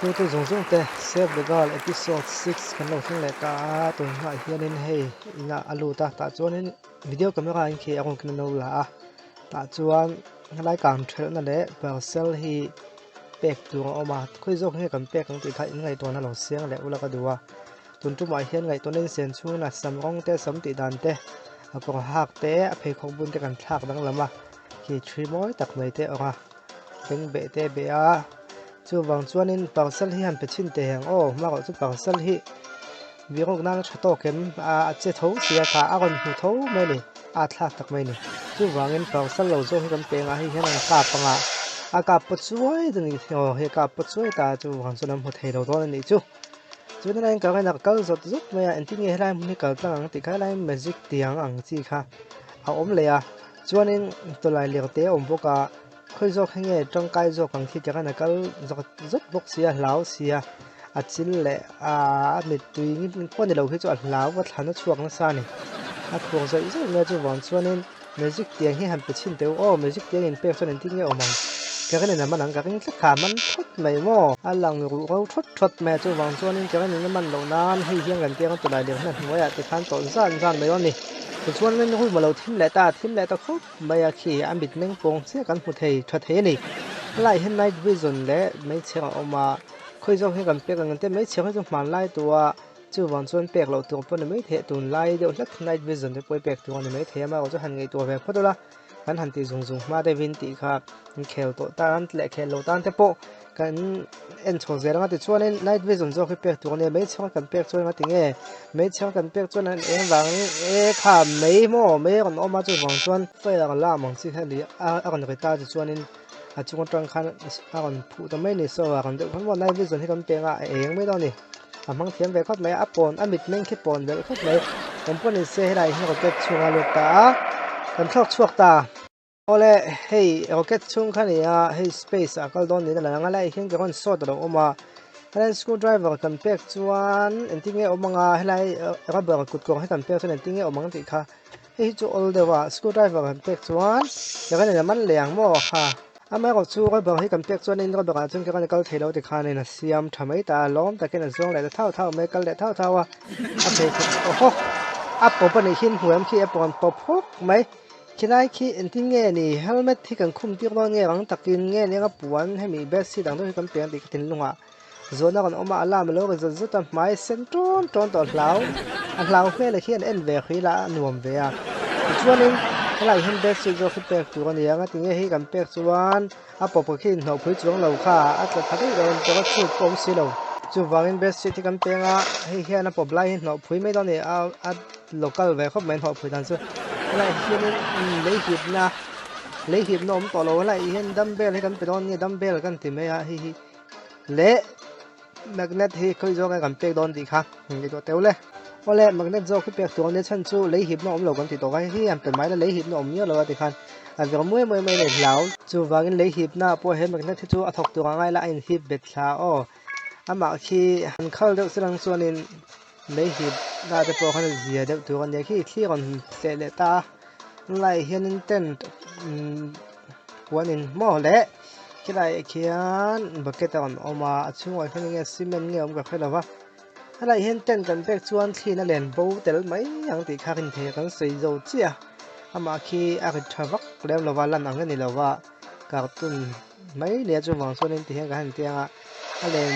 Thiltu zawng zawng te Save the Girl episode 6 kan lo thleng leh ta a, tun hnuah hianin hei inah a lut a, tah chuanin video camera in khi a rawn ken lo la a, tah chuan helai kang thelhna leh parcel hi pek tur a awm a, khawi zawk nge kan pek ang tih kha in ngaihtuahna lo siang leh ula ka duh a, tun tumah hian ngaihtuahna in sen chhungin a sam rawng te sam tih dan te a kawr hak te a pheikhawk bun te kan thlak danglam a, khi thi mawi tak mai te a awm a. Bengbeh te beh a, chuvang chuanin parcel hi han pe chhin teh ang aw, hmarawh chu parcel hi bihruk nan a tha tawk em a a che tho sia kha a rawn hmu tho mai a ni, a thlak tak mai a ni. Chuvangin parcel lo zawk hi kan peng ah hei hian an kap ang a, a kap pawh chuai ta ni aw hei a kap pawh chuai ta chuvang chuan an hmu thei lo dawn a nih chu. Chuan helai ka rawn kal zawt zawt mai a, engtin nge helai hmun hi kal tlang ang tih kha helai magic tiang ang chi kha a awm leh a. Chuanin tawlai ler te a awm bawk a, khawi zawk hi nge tangkai zawk ang khi tiang hian a kal zawk zawk bawk sia hlau sia a chil leh a mittui pawh ni lo khi chu a hlau a thlan a chhuak nasa a ni a khuang zawih zawih mai a chuvang chuanin magic tiang hi han pe chhin teh u aw magic tiang in pek chuan engtin nge awm ang ka rin in a man ang ka ring tlat kha a man thawt mai maw a lang ruh ro thawt thawt mai a chuvang chuanin ka rin in a man loh nan hei hian kan tiang a tawlai ler hian a hnuaiah te khan tawlh zan zan mai dawn a ni. Tichuan min room a lo thim leh ta, thim leh ta khawp mai a khi a mitmeng pawng chiah kan hmu thei tha thei a ni. Helaiah hian night vision leh meichher a awm a, khawi zawk hi kan pek ang te meichher hi chu hmanlai tua chuvang chuan pek loh tur pawh a ni maithei a, tunlai deuh hlek night vision te pawh hi pek tur a ni maithei a, amaherawhchu han ngaihtuah ve phawt ula kan han ti zung zung hma deuhin tih kha khel tawh tan leh khel lo tan te pawh kan en chho zel anga tichuanin night vision zawk hi pek tur a nia meichher kan pek chuan engati nge meichher kan pek chuan an eng vangin e kha mei maw mei a rawn awm a chuvang chuan fire alarm ang chi kha a ni a a rawn ri ta tichuanin a chung atang khan a rawn phuh ta mai a ni so a rawn deuh khan maw night vision hi kan peng a a eng mai dawn a ni a hmang thiam ve khawp mai a pawn a mitmeng khi pawn belh khawp mai awm pawh ni se helai hi rocket chhunga lut ta a kan thlawk chhuak ta. Awle hei rocket chhung kha ni a hei space ah kal dawn niin a lang a helai hian ka rawn sawt a lo awm a helai screw driver kan pek chuan engtin nge awm ang a helai rubber kut kawr hi kan pek chuan engtin nge awm ang tih kha hei hi chu awl deuh a screw driver kan pek chuan ka rawn in a man leh ang maw kha amaherawh chu rubber hi kan pek chuanin rubber ah chuan ka rawn kal thei lo tikhanin a siam tha mai ta a lawm takin a zawng leh ta thau thau mai a kal leh thau thau a a pheikhawk awhawk a pawp a nih hi hmuh em khi a pawn pawp hawk mai. Khilai khi engtin nge ni helmet hi kan khum tir dawn nge rang takin nge ni anga puan hemi bedsheet ang deuh hi kan pe ang tih ka thinlungah zawhna kan awm a alarm alo ri zawt zawt a hmai sen tawn tawn tawh hlau a hlau hmel ah khian en ve hril a a nuam ve a tichuanin helaiah hian bedsheet zawk hi pek tur a ni ang a tinge hei kan pek chuan a pawp khi inhnawh phui chuang lo kha a tla tha daih dawn tawh a chhut pawh a awm si lo chuvangin bedsheet hi kan peng a hei hian a pawp lai hi hnawh phui mai dawn a ni a a local ve khawp mai hnawh phui dan chu helaiah hianin lei hipna lei hipna awm tawh lo helaiah hian dumbbell hi kan pe dawn nge dumbbell kan ti mai a hei hi leh magnet hi khawi zawk nge kan pek dawn tih kha ngaihtuah teuh le awle magnet zawk hi pek tur a nia chhan chu lei hipna awm lo kan ti tawh a hei hi an pe mai la lei hipna awm miau lo a tikhan a vir muai muai mai a ni hlau chuvangin lei hipna ah pawh he magnet hi chu a thawk tur ang ai la a inhip bet thla aw amah khi han khal deuh chilang chuanin lei hipna te pawh khan a zia deuh tur a nia khi thli rawn tleh leh ta a helaiah hianin tent puan in hmaw leh khilaiah khian bucket a rawn awm a a chhungah hian enge cement nge awm ka hre lo va helaiah hian tent kan pek chuan thliin a len bo tel mai ang tih kha rin thei a kan sawi zo chiah a amah khi a rit tha vak lem lo va lan ang a ni lo va cartoon mai nia chuvang chuanin tihian kan han tiang a a len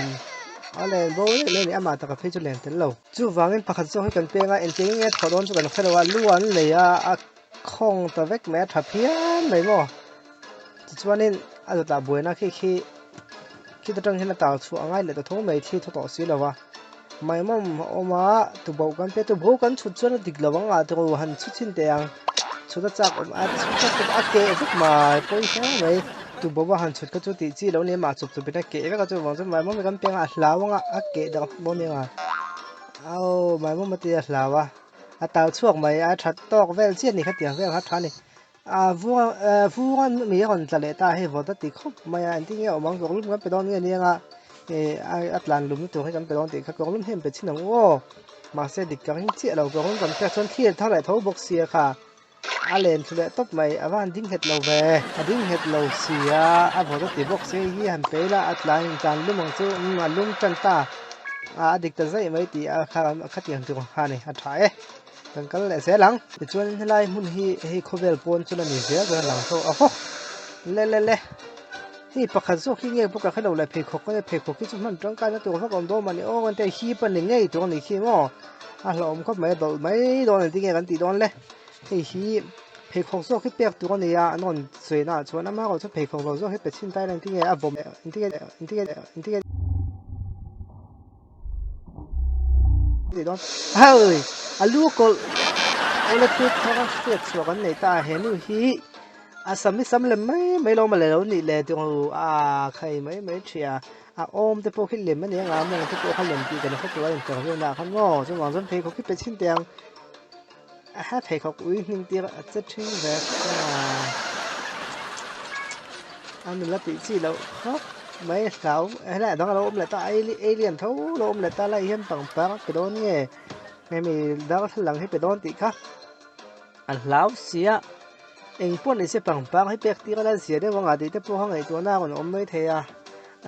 a len bo leh leh a ni amah taka phei chu len tel lo chuvangin pakhat zawk hi kan peng a engtin nge thawh dawn chu kan hre lo a lu an lei a a khawng ta vek mai a tha phian mai maw tichuanin a zawtah buaina khi khi khita tang hian a tal chhuah a ngai leh ta tho mai thli thaw tawh si lo va maimawm a awm a tuboh kan pe tuboh kan chhut chuan a dik lo ang ah tiraw han chhu chhin teh ang chhut a chak awm a chhut chak awm a keh vek mai pawi hle mai tuboh a han chhut kha chu tih chi lo ni a mah chawp chawp in a keh vek a chuvang chuan maimawm hi kan peng a a hlau ang a a keh darh bawk aniang a aw maimawm a tia a hlau a. A tal chhuak mai a that tawk vel chiah ni khatiang vel kha tha a ni. A vung a vung a mi a rawn tla leh ta a hei vawt a ti khawp mai a engtin nge awm ang kawrlum kan pe dawn nge nia nga eh a tlan lumna tur hi kan pe dawn tih kha kawrlum hi an pe chhin ang u aw mahse dik ka ring chiah lo kawrlum kan pek chuan thlir thar leh tho bawk sia kha. A len thlu leh tawp mai, a va han ding nghet lo ve. A ding nghet lo si a, a vawt a ti bawk si hi han pe ila a tlan tlan lum ang chu umm a lum tan ta a, a dik ta zaih mai tih a kha khatiang tur kha a ni, a tha e. Kan kal leh zel ang. Tichuan helai hmun hi hei khawvel pawn chu la ni zel dawn a lang tho a haw le le le. Hei pakhat zawk hi nge bawk a hrelo le pheikhawk a nia pheikhawk hi chu hman tangkai na tur vak a awm dawn mah ni aw kan tia hip a ni ngei tur a nih khi maw a hlauhawm khawp mai a dawlh mai dawn engtin nge kan tih dawn le hei hi pheikhawk zawk hi pek tur a ni a an rawn sawi naah chuan amaherawhchu chu pheikhawk lo zawk hi pe chhin ta ila engtin nge a vawm engtin nge engtin nge engtin nge tih dawn hei a lu kawlh awle thil thar a hriat chhuah kan nei ta a he nu hi a sam hi sam lem mai mai lo mawle lo nih le tih a khai mai mai ṭhia a awm te pawh khi lem a ni ang a mawng te pawh kha lem tih kan hre tur a inter vel naah khan maw chuvang chuan pheikhawk hi pe chhin teh ang a pheikhawk ui hming tir a che ṭhing ve a nula tih chi loh khawp mai hlau helai a dang alo awm leh ta alien tho lo awm leh ta lai hian pangpar a pe dawn nge hemi darthlalang hi pe dawn tih kha a hlau si a eng pawh ni se pangpar hi pek tir a la zia deuh ang a tih te pawh kha ngaihtuahna a rawn awm mai thei a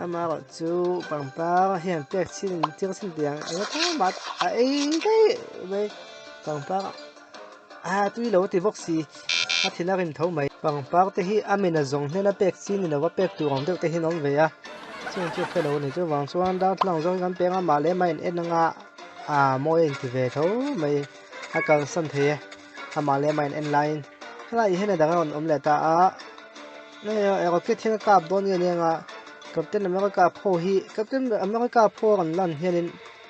amaherawhchu pangpar hian pek chin tir chin tih ang eng emaw mah a ei daih mai pangpar a tui lo ti bawk si a thin a rin tho mai pangpar te hi a min a zawng hnena pek chi ni lova pek tur ang deuh te hi an awm ve a chung chu hre lo a ni chuvang chuan darthlalang zawng hi kan peng a mah leh mah in en anga ah mawi a inti ve tho mai. A kalsan thei e amah leh amah in en laiin helai hian a dang a rawn awm leh ta a hei rocket hian a kap dawn nge nia nga Captain America phaw hi Captain America phaw a rawn lan hianin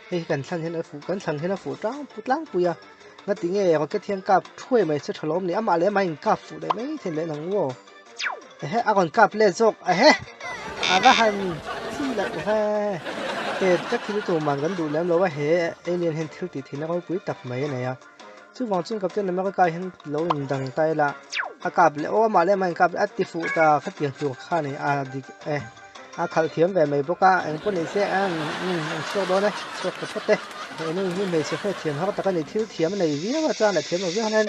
hei hi kan thlan hian a fuh kan thlan hian a fuh tlang tlangpui a ngati nge rocket hian kap thuai mai se tha lo awm ni amah leh amah in kap fuh leh mai thei leh nang maw. Ehe a rawn kap let zawk ehe a va han chi loh ve he tak hi chu tuman kan duh lem lo a he alien hian thil tih theihna ropui tak mai a nei a chuvang chuan Captain America hian lo in dang ta ila a kap leh aw amah leh amah in kap leh a ti fuh ta khatiang tur kha a ni a dik e a khalh thiam ve mai bawk a engpawh ni se a an chhuak dawn e chhuak ta phawt e he nu hi hmeichhe hrethiam har tak a ni thil thiam a nei viau a chuan a thiam lo viau hian.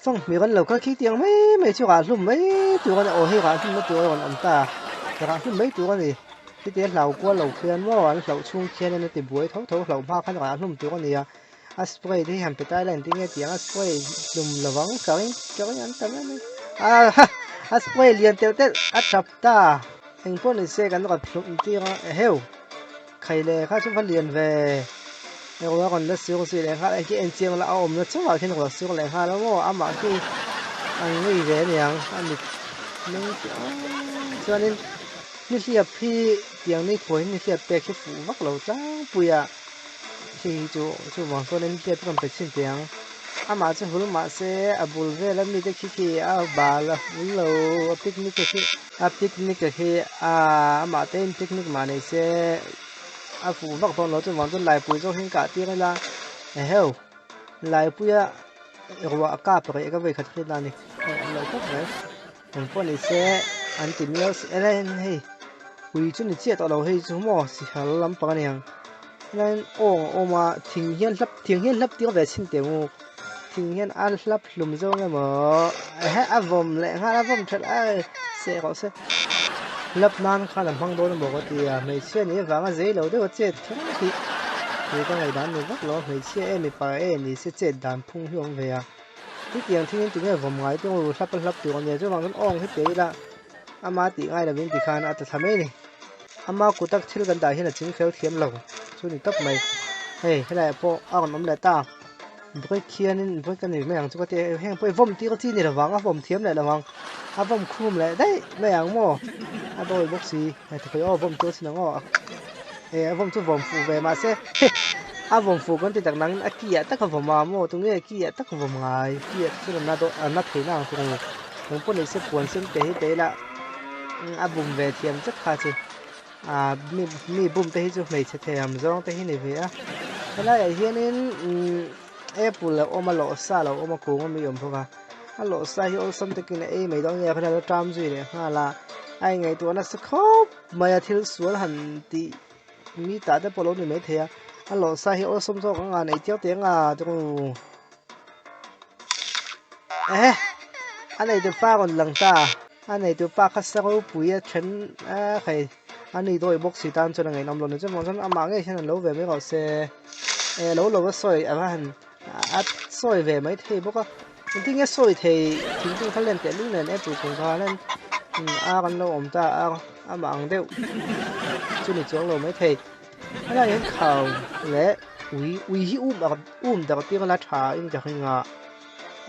Fanghmir an lo kal khi tiang mai mai chu rah hlum mai tur a ni aw hei rah hlumna tur a rawn awm ta rah hlum mai tur a ni heti a hlau kual lo khian maw an hlauh chhung khian in a ti buai tho tho hlauh hma khan rah hlum tur a ni a a spray te hi han pe ta ila engtin nge tiang a spray hlum lovang ka ring ka ring an tam em a a a spray lian telh telh a tap ta engpawh ni se kan rawt hlum tir a eheu. Khai leh kha chu va lian ve ruah rawn la sur zui leh nghal a khi en chiang la a awmna chauhah khian ruah sur leh nghal a maw amah khi an ngei ve aniang a mit meng chiang chuanin nihliap hi tiang ni khuai hi nihliap pek hi fuh vak lo tlangpui a hei hi chu chuvang chuanin nihliap hi rawn pe chhin teh ang amah chu hul mahse a bul vela mite khi khi a bal a hul lo a picnic a khi. A picnic a khi aaa amah te in picnic mah nei se a fuh vak dawn lo chuvang chuan laipui zawk hi an kah tir ila eheu laipuia ruah a kap reh ka vei khat hriat a ni hei an lo khawp mai engpawh ni se an ti miau si ela hei ui chu ni chiah tawh lo hei chu maw sihal lampang a ni ang helaiin awng a awm a thing hian hlap thing hian hlap tir ve chhin teh ang u. Thing hian a hlap hlum zawng emaw ehe a vawm leh nghal a vawm that a seh rawh se hlap nan khan a hmang dawn emaw ka ti a hmeichhia nih avanga zei lo deuh a chet kher hi hi ka ngaihdan ni vak lo a hmeichhia em mipa em ni se chet dan phung hi a awm ve a chutiang thing in tinge vawm ngai te emaw hlap a hlap tur a nia chuvang chuan awng hi pe ila ama tih ngai lovin tikhan a tla thla mai a ni. Ama kutak thil kan dah hian a ching fel thiam lo chu ni tawp mai. Hei helaiah pawh a rawn awm leh ta. Brick hianin brick a ni mai ang chu ka ti a, heng pawh hi vawm tir chi a ni lovang a vawm thiam leh lovang a vawm khum leh daih mai ang maw a dawi bawk si hei tikhawi aw vawm tir chin ang aw e a vawm chu vawm fuh ve mahse a vawm fuh kan ti tak nangin a ki ah tak a vawm a maw tunge ki ah tak a vawm ngai ki ah te chuan a na dawn a na thei na ang tur engpawh ni se puan sen te hi pe ila a bum ve thiam zet kha chu ah mi mi bum te hi chu hmeichhe thiam zawng te hi ni ve a helaiah hianin umm apple a awm a lawhsa a lo awm a kung a mi awm bawk a a lawhsa hi awlsam takin a ei mai dawn nge a lo ṭam zui leh nghal a a inngaihtuah nasa khawp mai a thil sual han tih mi tah te pawh a lo ni maithei a a lawhsa hi awlsam zawk ang a neih tir teh ang a chuan. Ehe! A neitu pa rawn lang ta. A neitu pa kha sa ropui a then a hei a ni dawi bawk si tan chuan a ngaihnawm lo ni chuan vang chuan amah ngei hian an lo ve mai rawh se. E lo lo a sawi a va han a sawi ve mai thei bawk a. Engtin nge sawi thei thingkung kha len teh lul nen apple kung kha hian ar an lo awm ta a amah ang deuh chu ni chuang lo mai thei. Helai hian khau leh ui ui hi um um darh tir la tha in ka ring a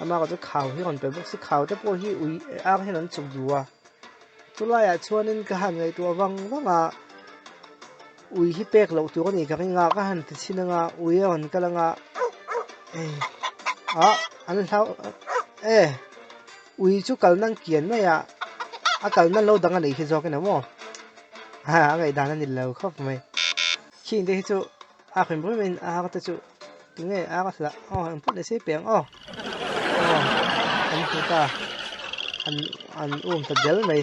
amah erawh chu khau hi a rawn pe bawk si khau te pawh hi ui ar hian an chuk duh a chulaiah chuanin ka han ngaihtuah vang vang a ui hi pek loh tur a nih ka ring a ka han ti chhin anga ui a rawn kal anga ah an hlau e ui chu kal nan kian mai a a kal nan lo dang a nih hi zawk emaw maw ha a ngaihdan a ni lo khawp mai khing te hi chu a hrim hrim in a har te chu tunge a ka hlah aw engpawh ni se piang aw aw an hmu ta an an um ta del mai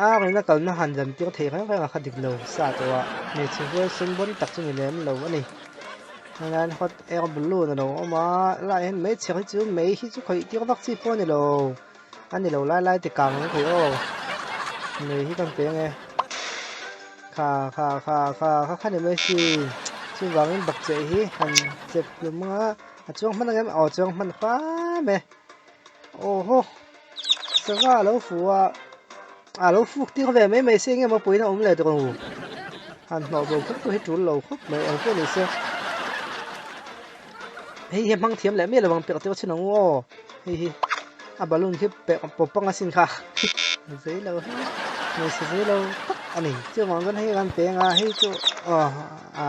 a rin a kalna han zan tir theih reng reng a kha dik lo sa tawh a hmeichhe huai sen bawn tak chu ni lem lo a ni helaiin hot air balloon a lo awm a helaiah hian meichher hi chu mei hi chu khawih tir vak chi pawh a ni lo a ni lo lai lai ti kang ang thei aw mei hi kan pe ange kha kha kha kha kha kha ni mai si chuvangin bakcheh hi han chep hlum anga a chuang hman angem aw chuang hman fam e aw haw sava a lo fu a a lo fuk tir ve mai mai se enge maw puiin a awm leh tawh ang u han hnawh bo khawp pawh hi tul lo khawp mai eng pawh ni se hei hi a hmang thiam leh miah lo ang perh tir chin ang u aw hei hi a balloon khi perh pawp pang asin kha zei lo hi hmeichhe zei lo tak a ni chuvang chuan hei kan peng a hei chu aw a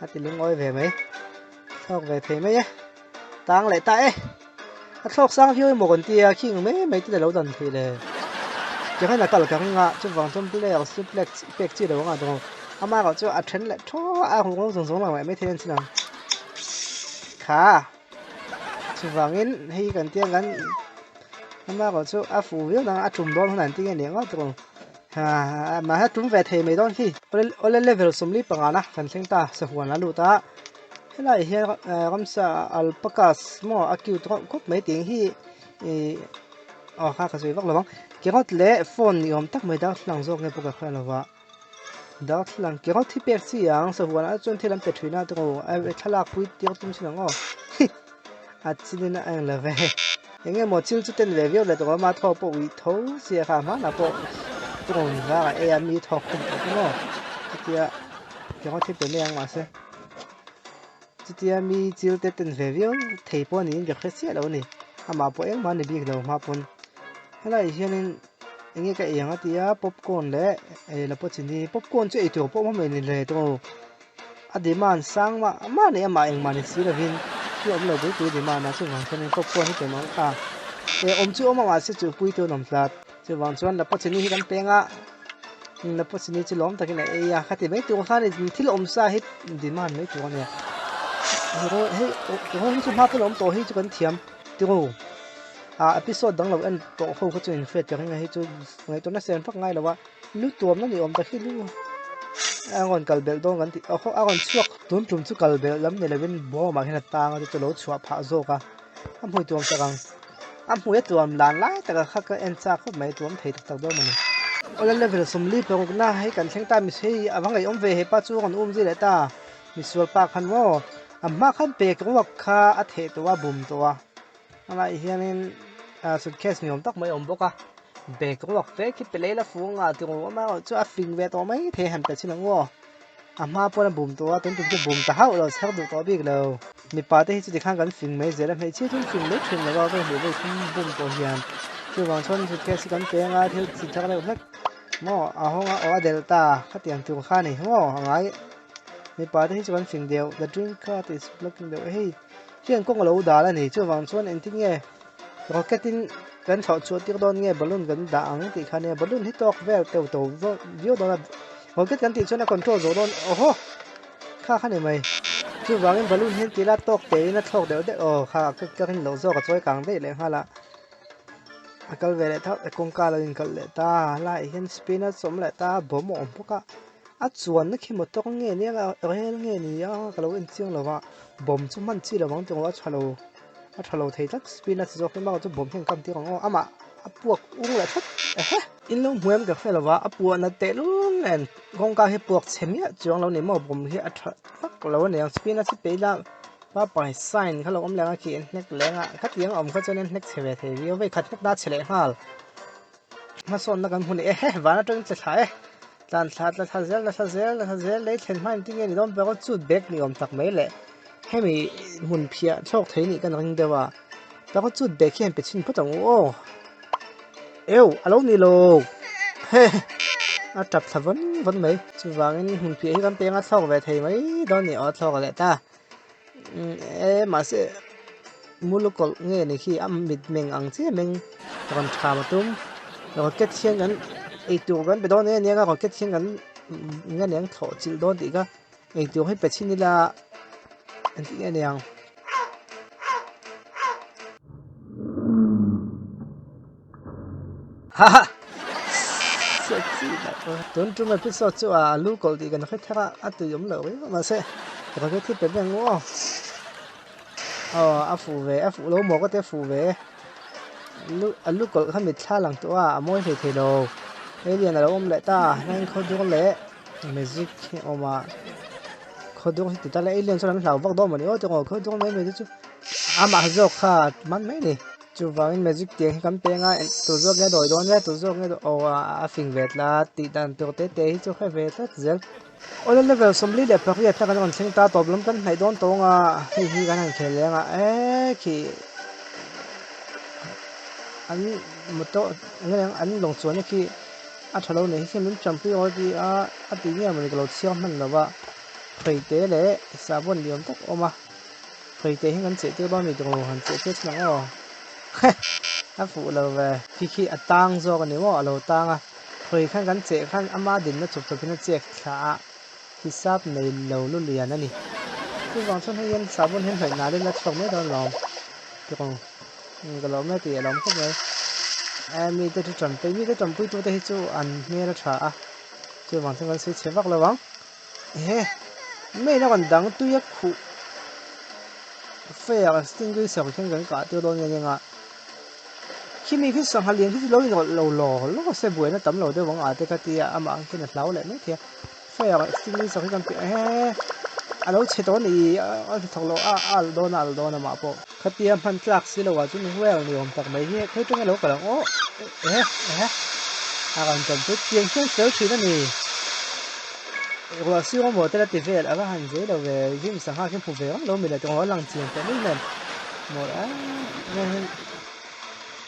a ti lungawi ve mai thlawk ve thei mai e tang leh ta e a thlawk sang viau emaw kan tia khing mai mai te lo dan theih le tiangin a kal ka ring a chuvang chuan player chu pek chi lo anga tawng Amah erawh chu a then leh thaw a, a ruhro zawng zawng lang leh maithei a ni ang. Kha chuvangin hei kan tia kan amah erawh chu a fuh viau nang a tum dawn hunah an ti nge ni ang tawh ha mahse a tum ve thei mai dawn khi. Awle level 45 na kan thleng ta sahuan a lut a helaiah hian ramsa alpacas maw a cute reuh khawp mai tih hi ih aw kha ka sawi vak lo ang carrot leh phone ni awm tak mai darthlalang zawk nge pawh ka hre lo va. Darthlalang ke rawt hi pek chi ang sahuan ah chuan thil an pe thin a tiraw a thlalak pui tir tum chin ang aw a chilin a eng lo ve eng emaw chil chu ten ve viau leh tawh ama thaw pawh uih tho sia kha hmanah pawh tiraw varah ei a mi thawk khum tawh chu maw chutia ke rawt hi pe mai ang mahse chutia mi chil te ten ve viau thei pawh niin ka hre chiah lo a ni amah pawh engmah a ni bik lo hma pawn helaiah hianin. Enge ka ei ang a ti a popcorn leh ei la pawh chini popcorn chu ei tur pawh awm ni le tawh a demand sang mah mah leh amah engmah ni si lovin thil awm lo pui pui demand a chuvang chuanin popcorn hi kem ang kha e awm chu awm a mahse chu pui tur an awm tlat chuvang chuan la pawh chini hi kan peng a la pawh chini chu lawm takin a ei a khati mai tur khan thil awm sa hi demand mai tur a nia hei hi chu hma pawn a awm tawh hi chu kan thiam tiraw. Ah episode dang lo en tawh ho kha chu in hriat ka ring a hei chu ngaihtuahna sen vak ngai lo a lu tuamna ni awm tak hi lu a rawn kal belh dawn kan tih awhaw a rawn chhuak tun tum chu kal belh lam ni lovin bawmah hian a tang a chu chu lo chhuah phah zawk a a hmui tuam tak ang a hmui a tuam lan lai taka kha ka en chak khawp mai tuam thei tak tak dawn mawni. Awle level 46 na hei kan thleng ta mihring a va ngaihawm ve hepa chu a rawn um zui leh ta misual pa khan maw a hma khan pek ruak kha a theh tawh a bum tawh a. Helaiah hianin ah suitcase ni awm tak mai a awm bawk a bag ruak te khi pe lei la fu anga ti awm amaherawhchu chu a fing ve tawh mai thei han pe chin ang u aw a hma pawn a bum tawh a tun tum chu bum ta hauh lo chher duh tawh bik lo mipa te hi chuti khan kan fing mai zel a hmeichhia chu an fing mai thin lo a ka hmuh vawi thum bum pawh hian chuvang chuan suitcase hi kan peng a thil chi thar deuh hlek maw a hawng a aw a delh ta khatiang tur kha a ni maw a ngai mipa te hi chu kan fing deuh the drink cart is blocking the way hei. Hian kawng a lo dal a ni chuvang chuan engtin nge rocket in kan thlawh chhuah tir dawn nge balloon kan dah ang tih kha nia balloon hi tawk vel teuh to viau dawn a rocket kan tih chuan a control zawh dawn awhaw kha kha ni mai chuvangin balloon hian tila tawk te in a thlawk deuh deuh aw kha ka rin loh zawk a chawi kang daih leh nghal a a kal ve leh thauh kawngka lo inkalh leh ta laiah hian spin a chawm leh ta bawm a awm bawk a. A chuanna khi motor nge nia rel nge ni a ka lo en chiang lo va bomb chu hman chi lo ang tih a tha lo. A tha lo thei tlat spinach zawk hi bakah chuan bawm hian kam tir ang aw amah a puak ung leh tlat ehe. In lo hmu em ka hre lova a puah nat teh lul nen kawngka hi puak chhe miah chuang lo ni maw bawm hi a tha vak lo a niang spinach hi peih ila papai sign kha lo awm leh ang a khi an hnek leng a khatiang a awm kha chuan an hnek chhe ve thei viau vei khat hnek na chhe leh nghal hmasawnna kan hmu ni ehe van atangin che thla e tlan thla tla thla zel tla thla zel tla thla zel lei thlen hma engtin nge ni dawn pawh chut bag ni awm tak mai leh hemi hmun phiah thlawk thei nih kan ring deuh a takah chut bag hian pe chhin phawt ang u aw eu a lo ni lo he a tap thla vawn vawn mai chuvangin hmun phiah hi kan peng a thlawk ve thei mai dawn a ni aw a thlawk leh ta. E mahse mulukawlh nge ni khi a mit meng ang chiah meng rawn tham a tum rocket hian kan eitur kan pe dawn em ania rocket hian kan nge niang thlawh chilh dawn tih kha eitur hi pe chhin ila engtin nge niang. Haha tun tum episode chu a lu kawlh tih kan hre thar a a tui awm loh riau mahse rocket hi pe reng aw aw a fuh ve a fuh lo maw ka tia fuh ve lu a lu kawlh kha mitthla lang tawh a a mawi hlei thei lo alien a lo awm leh ta heng khaw dur leh magic hi a awm a khaw dur hi ti ta la alien chuan an hlau vak dawn mawni aw tiraw khaw dur mai mai te chu amah zawk kha man mai a ni. Chuvangin magic tiang hi kan peng a, tu zawk nge dawi dawn e, tu zawk nge aw a fing ve tlat tih dan tur te te hi chu hre ve tlat zel. Awle level 48 na kan rawn thleng ta tawp lam kan hnaih dawn tawng a, hei hi kan han khel leng a, e khi an motor eng eng an lawng chuan na khi a tha lo nei hi khian min tanpui aw ti a, a ti nge mawni ka lo chhiar hman lo va, hreite leh sahbawn liam tak a awm a. Hreite hi kan cheh tir dawn a ni tawh lo, han cheh tir chhin ang aw. Heh! A fuh lo ve. Khi khi a tang zawk a ni maw? A lo tang a. Hrei khan kan cheh khan ama dinna chawp chawpin a chek thla a, hisap nei lo lu lian a ni. Chuvang chuan hei hian sahbawn hian hnawih nalin a chhuak mai dawn lawm. Tiraw? Ka lawm e tih a lawm khawp mai. E mite chu tanpui, mite tanpuitute hi chu an hmel a tha a, chuvang chuan kan sawi chhe vak lo ang. Ehe main a rawn dang tui a khuh fare extinguisher hian kan kah tir dawn nge nia khimi khi sangha lian khi chu lo inrawlh lo law law se buaina tam lo deuh ang a te kha tia amah ang khian a hlau leh mai thei a fare extinguisher hi kan pe ehe a lo chhe tawh a ni a hnathawk loh a a alh dawn a alh dawn amah pawh khatia hman tlak si lo ah chuan well ni awm tak mai hi khawi atanga lo kal ang aw ehe ehe a rawn tanpui tiang hian fel thin a ni ruah siang maw te la ti vel a va han zei lo ve gym sangha khi hmu ve reng lo mi le tawng a lang chiang teh mai nen maw a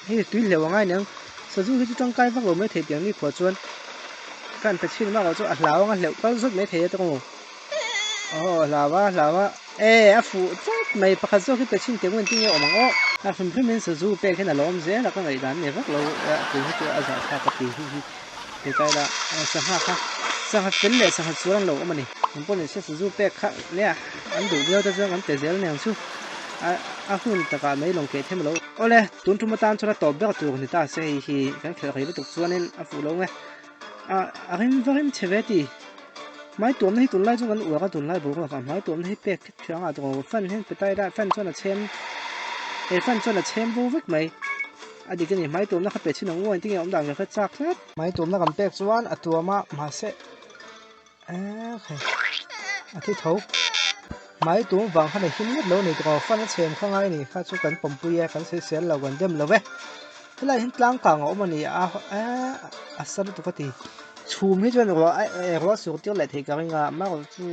hei tui hleuh a ngai aniang sazu hi chu tangkai vak lo mai thei tiang ni khuah chuan ka han pe chhin mak ah chuan a hlau anga hleuh kal zawt mai thei a tawng Aw hlau a hlau a e a fuh tlat mai pakhat zawk hi pe chhin teh ngawin tinge awm ang aw. A hrim hrim in sazu pek hian a lawm zel a ka ngaihdan nei vak lo a tui hi chu a zah thlak ka ti hi hi ti ta ila sangha kha sangha fel leh sangha sual an lo awm a ni. An pawh nise sazu pek kha nia an duh viau te chuan kan pe zel aniang chu a a hun takah mai lawng keh them lo. Awle tun tum atan chuan a tawp ber tur ni ta se hei hi kan khelh rei lutuk chuanin a fuh lo nge a a rim va rim chhe ve ti. Hmai tuamna hi tunlai chu kan uar a tunlai boruak ah hmai tuamna hi pek thiang ah tawh fan hian pe tai la fan chuan a chhem he fan chuan a chhem bo vek mai a dik a ni hmai tuamna kha pe chhin ang u engtin nge awm dan ka hre chak tlat. Hmai tuamna kan pek chuan a tuam a mahse eee khai a thi tho hmai tuam vang khan a him ngawt lo a ni tawh fan a chhem kha ngai a ni kha chu kan pawmpui e kan sawisel lo kan dem lo e helai hian tlang kang a awm a ni a eee a sa lutuk a ti. Chhum hi chuan ruah eh ruah sur tir leh theih ka ring a amaherawh chu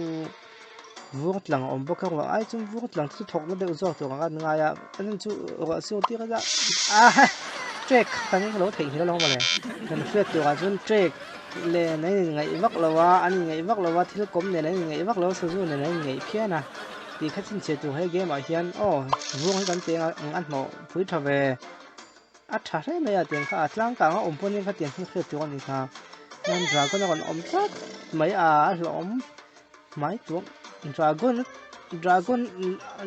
vur tlang a awm bawk a ruah ai chuan vur tlang te chu thawk na deuh zawk tur ang a an ngai a a then chu ruah sur tir a ah trek kan lo theihnghilh alawm mawle kan hriat tur ah chuan trek len an inngaih vak lo a an inngaih vak lo a thil kawm nen an inngaih vak lo a sazu nen an inngaih phian a tih kha chhinchhiah tur he game ah hian aw vur hi kan peng a a hnawh phui tha ve. A tha hle mai a tiang kha a tlang kang a awm pawh nia khatiang hi hriat tur a ni kha chuan dragon a rawn awm tlat mai a a hlawhawm hmai tuam dragon dragon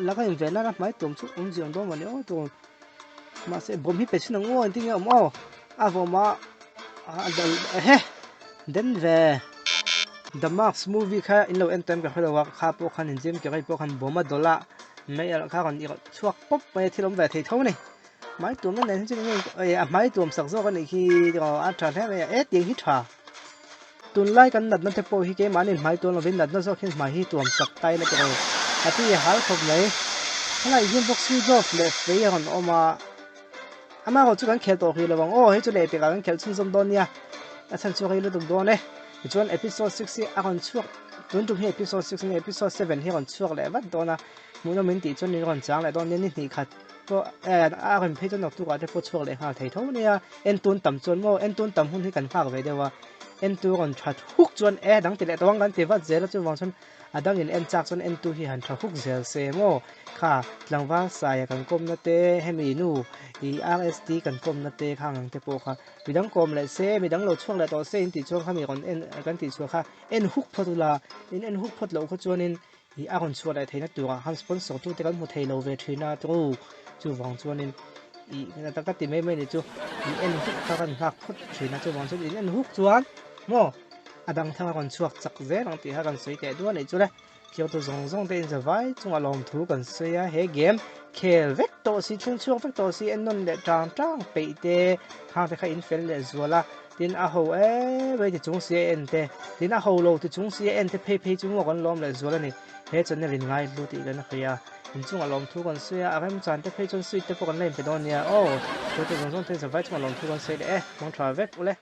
laka inven nana hmai tuam chu awm zir dawn mawni aw tur mahse bawm hi pe chhin ang u engtin nge awm aw a vawm a a dal ehe den ve the mask movie kha in lo en tawn ka hre lo a kha pawh khan in zim ke rei pawh khan bawm a dawlh a. Mei alh kha a rawn irh chhuak pawp mai a thil awm ve thei tho a ni. Hmai tuamna nen hi chuan enge a hmai tuam sak zawk a nih khi aw a tha hle mai a e tiang hi tha. Tunlai kan natna te pawh hi keimahni hmai tuam lovin natna zawk hian hmai hi tuam sak ta ila tih aw a ti hal khawp mai. Helaiah hian boxing glove leh fei a rawn awm a, amaherawh chu kan khel tawh hrih lo ang aw hei chu lehpekah kan khelh chhunzawm dawn nia a chhan chu rei lutuk dawn e. Tichuan episode 6 hi a rawn chhuak tun tum hi episode 6 ania episode 7 hi a rawn chhuak leh vat dawn a hmuhnawm in tih chuan in rawn chang leh dawn nia ni hnih khat pawh eh a rawn phei chuan naktuk ah te pawh chhuak leh nghal thei tho ania en tun tam chuan maw en tun tam hun hi kan nghak ve deuh a en tu rawn that huk chuan e dang ti leh tawh ang kan ti vat zel a chuvang chuan a dang in en chak chuan en tu hi han tha huk zel se maw kha tlangval saia kan kawmna te hemi nu ih RST kan kawmna te khang ang te pawh kha Midang kawm leh se, midang lo chhuak leh tawh se in tih chuan khami rawn en kan tih chhuah kha en huk phawt ula, in en huk phawt loh kha chuanin ih a rawn chhuah leh theihna turah khan sponsor tute kan hmu thei lo ve thin a tawng chuvang chuanin ih ka ka ti mai mai ni chu in en huk kha kan nghak phawt thin a chuvang chuan in en huk chuan maw a dang thang a rawn chhuak chak zel ang tih kha kan sawi teh duah a nih chu le. Kioto zawng zawng te inzavai chungah lawmthu kan sawi a, he game khel vek tawh si, chhung chhuak vek tawh si, en nawn leh tang tang peih te khang te kha in fel leh zual a, tin a ho em mai ti chung si a en te, tin a ho lo ti chung si a en te phei phei chu maw kan lawm leh zual a ni, he channel in ngai hlu tih kan hria a, inchungah lawmthu kan sawi a, a remchan te phei chuan sweet te pawh kan la inpe dawn nia aw, Kioto zawng zawng te inzavai chungah lawmthu kan sawi leh e, hmang tha vek ule.